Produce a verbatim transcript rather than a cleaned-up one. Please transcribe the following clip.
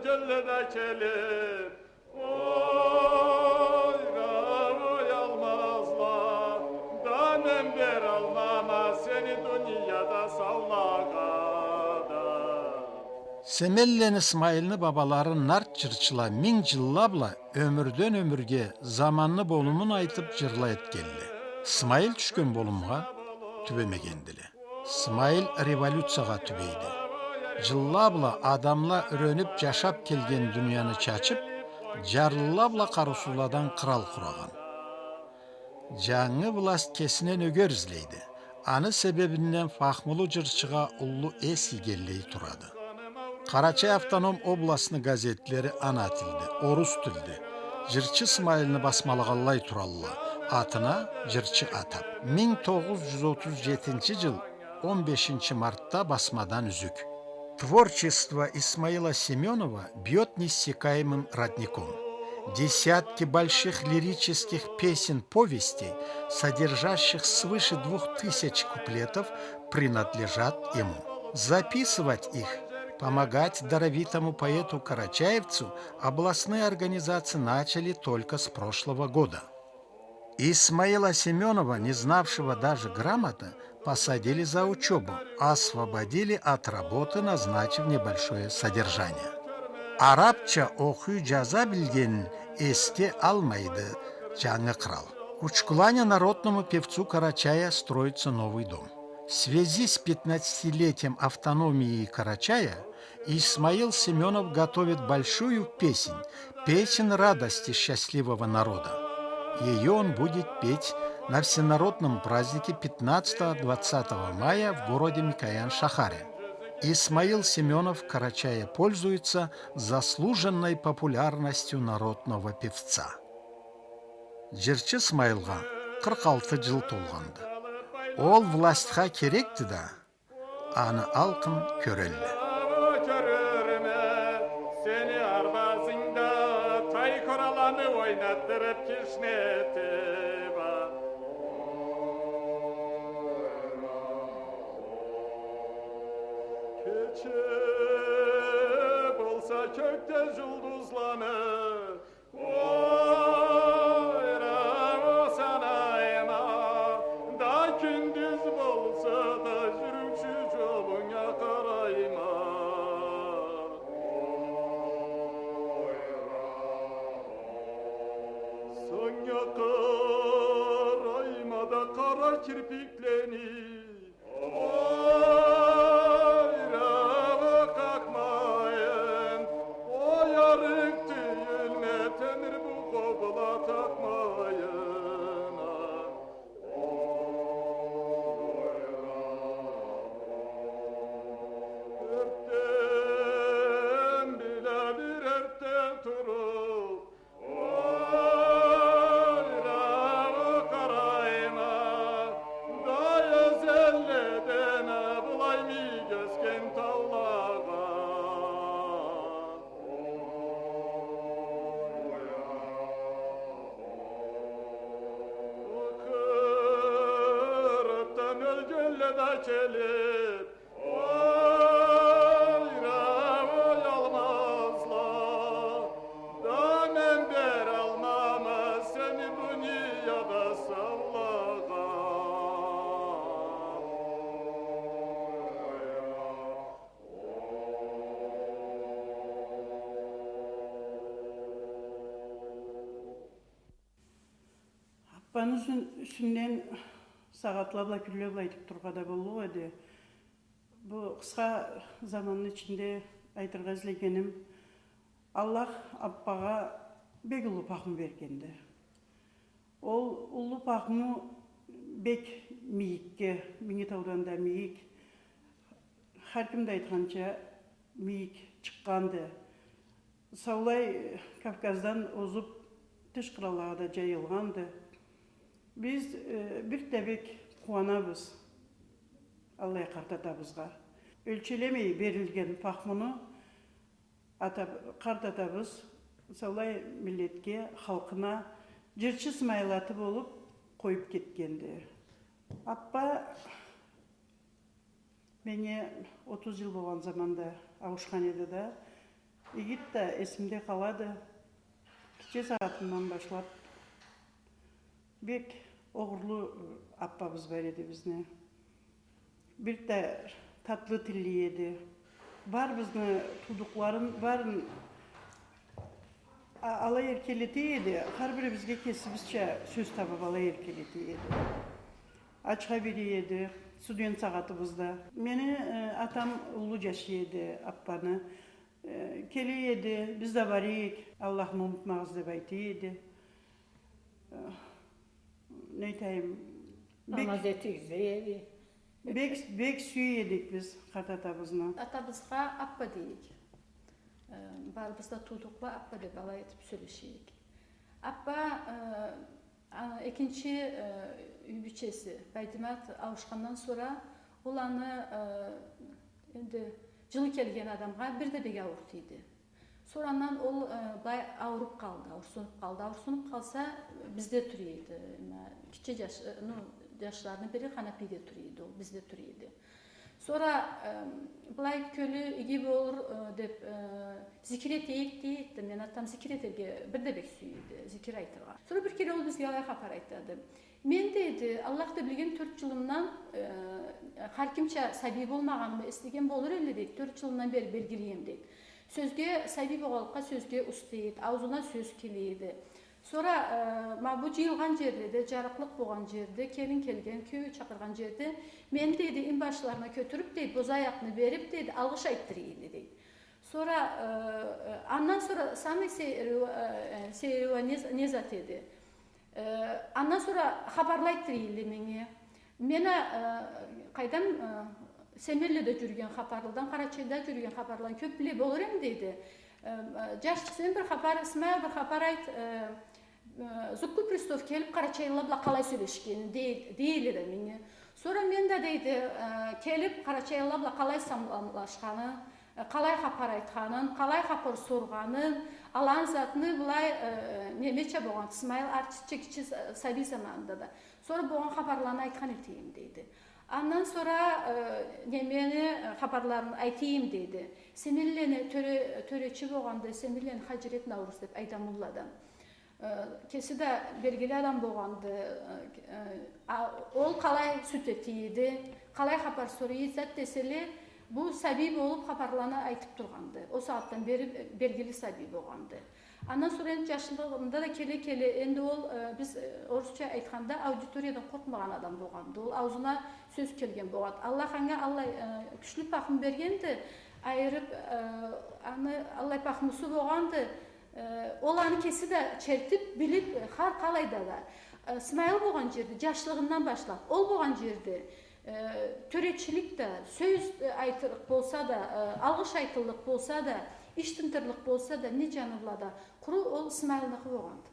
Келле да келип, ойра, ой алмазла, да мен бералмама сени дунияда саулагъа да. Семенлени Смайылны бабалары нарт джырчыла минг джылла бла ёмюрден ёмюрге заманны болумун айтып джырла этгенле. Смайыл тюшген болумгъа тюбемегендиле. Смайыл революциягъа тюбейди. Джылла бла адамла юренип джашап келген дунияны чачып, джарлыла бла къарыусузладан кърал къурагъан. Джангы власть кесине нёгер излейди. Аны себебинден фахмулу джырчыгъа уллу эс ийгенлей турады. Къарачай автоном областны газетлери ана тилде, орус тилде, Джырчы Смайылны басмалагъанлай туралла, атына Джырчы атап. Минг тогъуз джюз отуз джетинчи джыл он бешинчи мартда басмадан юзюк. Творчество Исмаила Семёнова бьёт неиссякаемым родником. Десятки больших лирических песен-повестей, содержащих свыше двух тысяч куплетов, принадлежат ему. Записывать их, помогать даровитому поэту-карачаевцу областные организации начали только с прошлого года. Исмаила Семёнова, не знавшего даже грамоты, посадили за учёбу, освободили от работы, назначив небольшое содержание. Арабча окъуй, джаза билгенин эсге алмайды джангы кърал. У Чкуланя народному певцу Карачая строится новый дом. В связи с пятнадцатилетием автономии Карачая Исмаил Семёнов готовит большую песнь, песнь радости счастливого народа. Её он будет петь на всенародном празднике пятнадцатого-двадцатого мая в городе Микоян-Шахаре. Исмаил Семёнов в Карачае пользуется заслуженной популярностью народного певца. Джырчы Смайылгъа къыркъ алты джыл толгъанды. Ол властха керекди да, аны алкъын кёрелле. Кёрюрме сени арбазынгда, тай къураланы ойнатдырып, кишнетип а. Кече болса кёкде джулдузланы ойрап санайма, да кюндюз болса да джюрюучю джолунга къарайма. Санга къарайма да къара кирпиклени ойрагъа къакъмайын, ой, арыкъ тюйюлме темир бу къобла такъмайын а. Эртден биле бир эртден туруп, ойрагъа къарайма, да эзелледен а былай мийик ёсген таулагъа. Къырыпдан ёлгенле да келип, ойрап, ой алмазла, да мен бералмама сени дунияда саулагъа. Аппаны юсюн-, юсюнден сагъатла бла, кюнле бла айтып турургъа да боллукъ эди. Бу къысха заманны ичинде айтыргъа излегеним, Аллах аппагъа бек уллу пахму бергенди. Ол уллу пахму бек мийикге, Минги таудан да мийик, хар ким да айтханча, мийик чыкъгъанды. Саулай Кавказдан озуп, тыш къыраллагъа да джайылгъанды. Биз, э, бир да бек къууанабыз аллай къарт атабызгъа. Ёлчелемей берилген пахмуну ата-, къарт атабыз саулай миллетге, халкъына Джырчы Смайыл аты болуп къоюп кетгенди. Аппа меннге отуз джыл болгъан заманда ауушхан эди да, Игид да эсимде къалады. Гитче сагъатымдан башлаб бек огъурлу аппабыз бар эди бизни. Бир да татлы тилли эди. Барыбызны туудукъларын барын а-, алай эркелете эди. Хар бирибизге кесибизча сёз табыб алай эркелете эди. Ачха бере эди студент сагъатыбызда. Мени, э, атам уллу джашы эди аппаны. Э, келе эди, биз да бара эдик, Аллахны унутмагъыз деб айта эди. Э, не айтайым, бек, намаз этигиз дей эди. Бек, бек сюе эдик биз къарт атабызны. Атабызгъа аппа дей эдик. Э, барыбыз да туудукъла аппа деб алай этиб сёлеше эдик. Аппа, э, А, экинчи, э, юй бийчеси Байдымат ауушхандан сора ол аны, э, энди джылы келген адамгъа бир да бек аурута эди. Сора андан ол, э, былай ауруб къалды, аурусунуб къалды. Аурусунуб къалса, бизде тура эди. Ма, гитче джаш-, э, ну, джашларыны бири Ханапийде тура эди, ол бизде тура эди. Сора, э, былай кёлю иги болур, э, деб, э, зикир этейик дей эди. Мени атам зикир этерге бир да бек сюе эди, зикир айтыргъа. Сора бир кере ол бизге алай хапар айтады. Мен, дейди, Аллах да билген, тёрт джылымдан, э, хар кимча сабий болмагъанымы эслеген болур эдиле, дейди. Тёрт джылымдан бери белгилиме, дейди. Сёзге, сабий болгъанлыкъгъа сёзге уста эди, аузуна сёз келе эди. Сора, э, ма бу джыйылгъан джерледе, джарыкълыкъ болгъан джерде, келин келген, киеу чакъыргъан джерде, мени, дейди, инбашларына кётюрюб, дейди, боза аякъны бериб, дейди, алгъыш айтдыра эди, дейди. Сора, э, э, андан сора самый сейир, э, э, сейири не, не зат эди? Э, андан сора хапарла айтдыра эдиле меннге. Мен а, э, къайдам, э, Семенледе джюрюген хапарлыдан, Къарачайда джюрюген хапарланы кёб биле болур эдим, дейди. Э, э, джашчыкъ, сен бир хапар, Смаил, бир хапар айт, э, э, Зукку приставгъа келиб, къарачайлыла бла къалай сёлешгенин, дей-, дей эдиле да меннге. Сора мен да, дейди, э, келиб, къарачайлыла бла къалай саламлашханын, э, къалай хапар айтханын, къалай хапар соргъанын, аланы затыны былай, э, немеча болгъанды, Смаил артистча гитче са-, сабий заманында да. Сора болгъан хапарланы айтхан этейим, дейди. Андан сора, э, немени, э, хапарларын айтайым, дейди. Семенлени тёре-, тёречи болгъанды, Семенлени Хаджирет Науруз деб Айдамулладан. Э, кеси да белгили адам болгъанды, э, э, а, ол къалай сюд эте эди, къалай хапар сора эди, зат деселе, бу сабий болуб хапарланы айтыб тургъанды. Ол сагъатдан бери белгили сабий болгъанды. Андан сора энди джашлыгъында да келе-келе, энди ол, э, биз, э, орусча айтханда, аудиториядан къоркъмагъан адам болгъанды. Ол аузуна сёз келген болгъанды. Аллах анга аллай, э, кючлю пахму бергенди, айырыб, э, аны аллай пахмусу болгъанды, Э, ол аны кеси да чертиб, билиб, э, хар къалайда да, э, Смаил болгъан джерде, джашлыгъындан башлаб, ол болгъан джерде, э, тёречилик да, сёз, э, айтырлыкъ болса да, э, алгъыш айтырлыкъ болса да, иш тынтырлыкъ болса да, не джаны бла да, къуру ол Смаилныкъы болгъанды.